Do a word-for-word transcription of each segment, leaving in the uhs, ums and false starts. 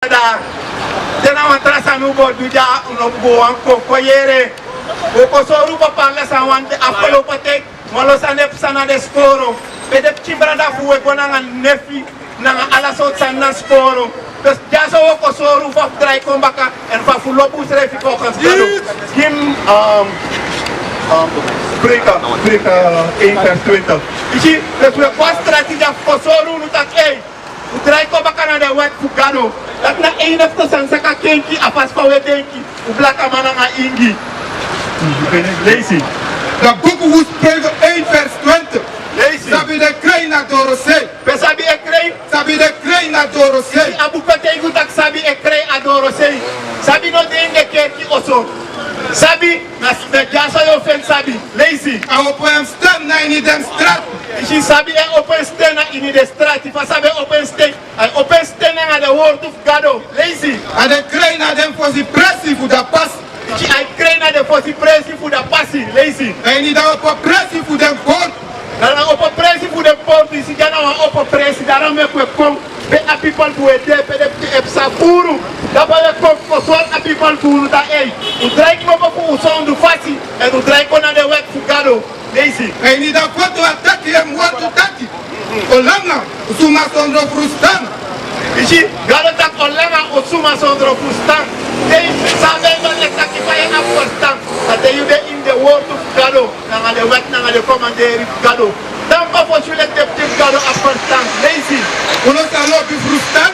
Dati na wan tra sani un bo du dya, un no bo wani kon kon yere. Un o kon sori un papa ala san wan de afgelopen tijd. Wan lo sani e psa na den skoro. Pe den pikin brada fu un e go nanga nefi, nanga ala sortu sani na skoro. Dus dyaso un o kon sori un fa fu drai kon baka, èn fa fu lobi unsrefi kon kon skoro. Gi mi, um, um, Spreuken, Spreuken één vers twintig. Yu si, dus un e kon a strati dya fu kon sori unu taki, ei, un drai kon baka na den wet fu Gado. Dati na enigste sani san kan kenki a fasi fa un e denki, un blakaman nanga ingi. Leisi. Dan buku fu Spreuken één vers twintig. Leisi. Sabi de krei na dorosei. Pe sabi e krei? Sabi de krei na dorosei. A buku e taigi un taki sabi e krei a dorosei. Sabi no de ini den kerki oso. Sabi na, na dyaso yu o feni sabi. Leisi. A opo en sten na ini den strati. Yu si, sabi e opo en sten na ini den strati. Fa sabi e opo en sten? A e opo en sten nanga den wortu fu Gado. Leisi. A de krei na den fosi presi fu da pasi. Yu si, a e krei na den fosi presi fu da pasi. Leisi. Na ini da opo presi fu den portu. Na da opo presi fu den portu. Yu si, dya na wan opo presi. Dati meki un e kon pe a pipel fu un e de, pe den pikin e psa furu. Dati meki un e kon, kon sori a pipel fu unu taki, ei, un drai kmopo fu un sondu fasi, èn un drai kon na den wet fu Gado. Leisi. Èn ini da foto a taki en wortu taki: O langa, o suma sondro frustan. Yu si, Gado taki: O langa, o suma sondro frustan. Te yu sabi, Beibel e taki fa yu abi ferstan. A te yu de ini den wortu fu Gado, nanga den wet, nanga den komanderi fu Gado. Tapu fosi un leki den pikin fu Gado abi ferstan. Leisi. Un no sa lobi frustan.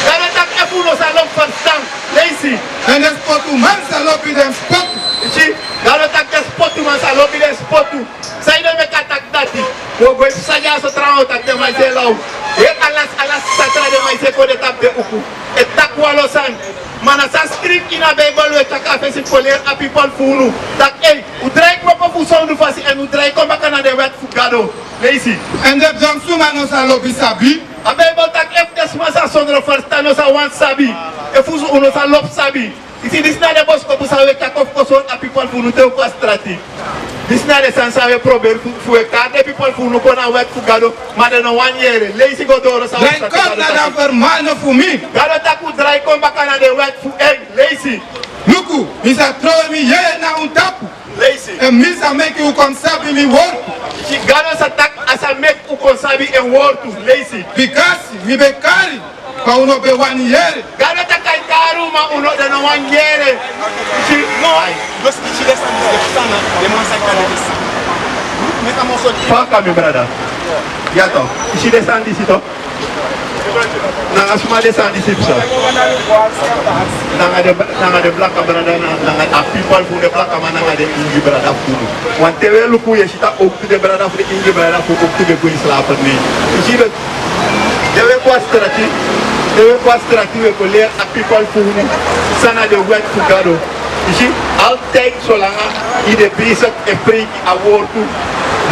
Gado taki efu un no sa lobi ferstan. Leisi. Èn den spotuman sa lobi den spotu. Yu si, Gado taki den spotuman sa lobi den spotu. Sanede meki a taki dati? Un o go e psa dyaso trawan, un o taki den man disi e law. Heri ala, ala sisa tra den man disi e kon de tapu den uku. E taki wan lo sani. Ma na san skrifi ini a Beibel un e taki a fesi fu kon leri a pipel fu unu taki, ei, un drai kmopo fu sondu fasi èn un drai kon baka na den wet fu Gado. Leisi. Èn den suma no sa lobi sabi. A Beibel taki efu den suma sa sondro ferstan no sa wani sabi, efu un no sa lobi sabi. Yu si, disi na den boskopu san un e taki fu kon sori a pipel fu unu te un kon a strati. Disi na den sani san un e proberi fu, fu e kari den pipel fu unu kon na wet fu Gado, ma den no wani yere. Leisi go doro san un e taki. Drai kon na da fermano fu mi. Gado taki un drai kon baka na den wet fu en. Leisi. Luku, mi sa trowe mi yeye na un tapu. Leisi. Èn mi sa meki un kon sabi mi wortu. Yu si, Gado sa taki a sa meki un kon sabi en wortu. Leisi. Bikasi mi ben kari, ma un no ben wani yere. Gado taki a e kari un, ma un no, den no wani yere. Yu si, no. Ai. Fa a kon, mi brada? Ya tok. Yu si den sani disi tok. Nanga suma den sani disi psa? Nanga den, nanga den blaka brada, na, nanga a pipel fu den blakaman, nanga den ingi brada fu unu. Want te wi e luku, yu e si taki owktu den brada fu den ingi brada fu unu owktu ben go ini slaap. Yu si, te wi e kon a strati, te wi e kon a strati, wi e kon leri a pipel fu unu san na den wet fu Gado. Yu si, altijd solanga yu de bezig e preiki a wortu,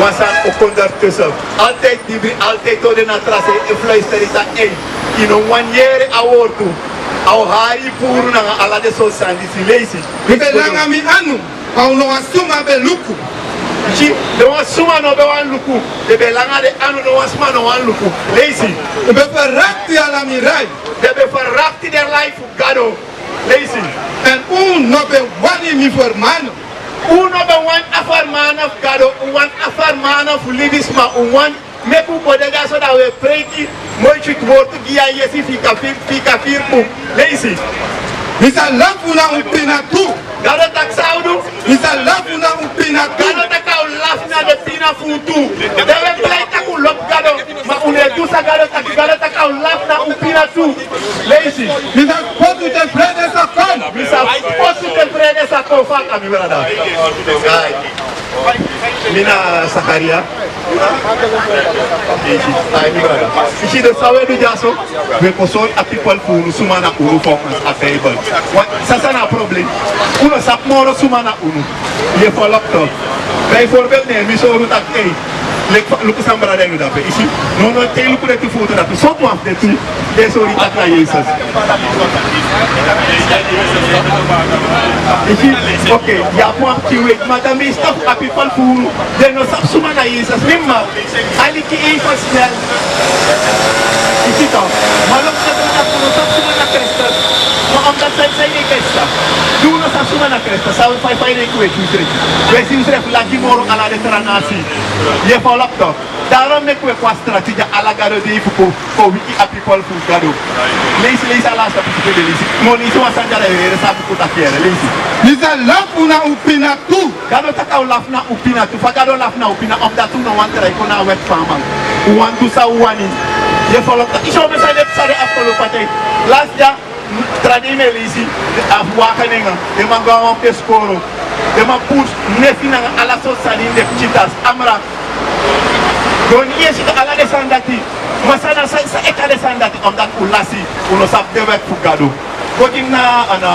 wan sani o kon daartussen. Altijd bibri, altijd o de na tra se e fluisteri taki, ei, yu no wani yere a wortu. A o hari yu puru nanga ala den sortu sani disi. Leisi. Mi ben langa mi anu, ma no wan suma ben luku. Yu si, no wan suma no ben wani luku. Den ben langa den anu, no wan suma no wani luku. Leisi. Mi ben ferakti ala mi lai. Den ben ferakti den lai fu Gado. Leisi. Èn un no ben wani mi fermano. Un no ben wani a fermano fu Gado, un wani a fermano fu libisma, un wani meki un kon de dyaso dan un e preiki moi switi wortu gi yu a yesi fu yu kan firi, fu yu kan firi bun. Leisi. Mi sa lafu na un pina tu. Gado taki san a o du? Mi sa lafu na un pina tu. Gado taki a o lafu na den pina fu un tu. Dan un e blij taki un lobi Gado. Ma un no e du san Gado taki, Gado taki a o lafu na un pina tu. Leisi. Mi sa spotu te frede sa kon. Mi sa spotu te frede sa kon. Fa a kon, mi brada? Ai. Mi na Sakaria. Leisi. Ai, mi brada. Yu si den san wi e du dyaso? Wi e kon sori a pipel fu unu suma na unu volgens a Beibel. Wan, san, san na a problem? Un no sabi moro suma na unu. Yu e folok tok. Bijvoorbeeld, ne mi sori un taki, ei, leki fa, luku san brada e du dape. Yu si, no, no, te yu luku den tu foto dape, sortu wan fu den tu e sori taki na Yesus. Yu si, oké, yu abi wan pikin weti, ma dan meeste fu a pipel fu unu, den no sabi suma na Yesus. Mi mama, aliki en fu snel. Yu si tok, ma luku san brada fu unu no sabi suma na Kristus. Kristus. Di un no sabi suma na Kristus, san un e fai, fa yu e kon weki unsrefi. Wi e si unsrefi lagi moro ala den tra nâsi. Yu e follow up toch. Daarom meki wi e kon a strati dya ala Gado dei fu kon, kon wiki a pipel fu Gado. Leisi, leisi ala a sani fu den leisi. Mi o leisi wan sani dya, da yu e yere san a buku taki yere. Leisi. Mi sa lafu na un pina tu. Gado taki a o lafu na un pina tu. Fa Gado lafu na un pina? Omdat un no wani drai kon na a wet fu a man. Un wani du san un wani. Yu e follow up toch. Yu si omen sani de psa den afgelopen tijd. Last dya, tra dei mi e leisi, a fu waka nanga, den man go a wan pe skoro. Den man puru nefi nanga ala sortu sani ini den pikin tas, amra. Goni, yu e si ala den sani dati. Ma san na san, san e kon na den sani dati, omdat un lasi, un no sabi den wet fu Gado. Go gi mi na, a na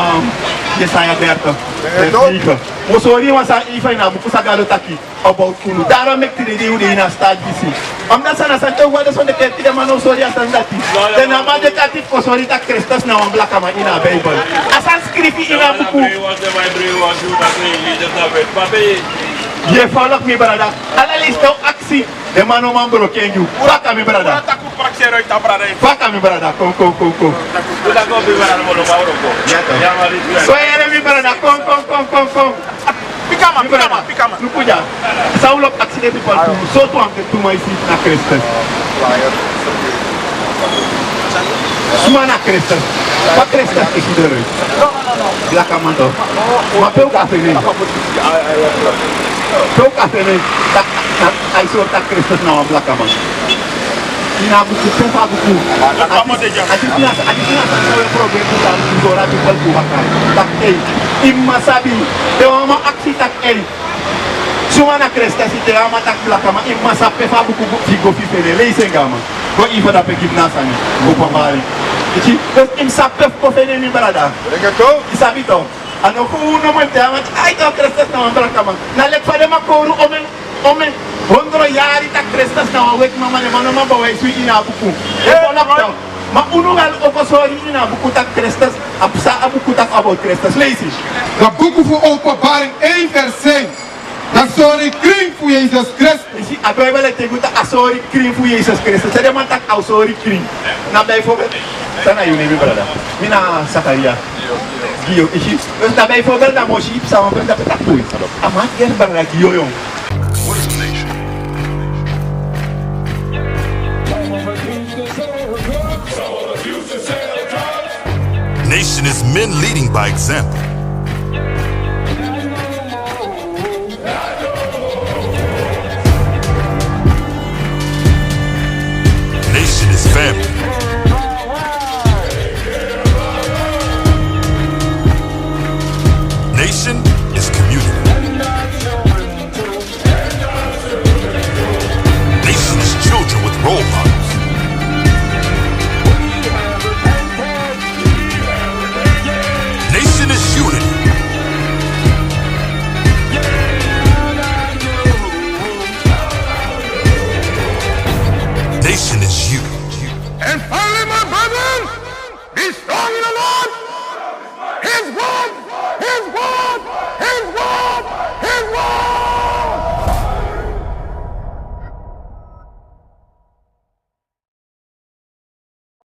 Yesaya dertig, vers negen. Mi o sori yu wan sani ini a buku san Gado taki about unu. Daarom meki tide dei un de ini a staat disi. Omdat san na san te un go a den sondee kerki, den man no o sori a sani dati. Den na man de kati fu kon sori taki Kristus na wan blakaman ini a Bijbel. A sani skrifi ini a buku. Yu e follow up, mi brada. Ala leisi te un aksi, den man no man broken yu. Fa a kan, mi brada? Fa a kan, mi brada? Kon, kon, kon, kon. So yere, mi brada. Kon, kon, kon, kon, kon. Pika man, pika man, pika man. Luku dya. San un lobi aksi den pipel tu, sortu wan fu den tu man yu si na Kristus? Suma na Kristus? Fa Kristus e si doro? Blakaman toch. Ma pe un kan feni en? Pe un kan feni en? Taki, taki, a e sori taki Kristus na wan blakaman. Ini a buku, pe fu a buku. A disi, a disi na, a disi na san san wi e probeer fu taki, fu sori a pipel fu waka. Taki, ei, yu mu sabi, den wan man aksi taki, ei, suma na Kristus? Te a man taki blakaman, yu mu sabi pe fu a buku fu go fu feni en. Leisi en gi a man. Go ini fa dape gi mi na sani. Openbaring. Yu si, dus yu mu sabi pe fu go feni en, mi brada. Yu sabi toch. A no fu unu no man te a man taki, ai, toch Kristus na wan blakaman. Na leki fa den man kori unu omen, omen hondro yari taki Kristus na wan wetiman, ma den man no man bewijs wi ini a buku. Yu e follow up toch. Ma unu wel o go sori ini a buku taki Kristus, a psa a buku taki about Kristus. Leisi. Na buku fu Openbaring één vers één. Taki sori krin fu Yesus Kristus. Yu si, a Bijbel e teki un taki a sori krin fu Yesus Kristus. San den man taki a sori krin? Na bijvoorbeeld, san na yu nen, mi brada? Mi na Sakaria. Gi yu, yu si. Dus na bijvoorbeeld, na mi o si yu psa wan pe, na pe taki poi. A man ati, brada, gi yu, yu. Nation is men leading by example. Nation is family. Nation is community. Nation is children with role models. Nation is unity. Nation is you. And finally, my brethren, be strong.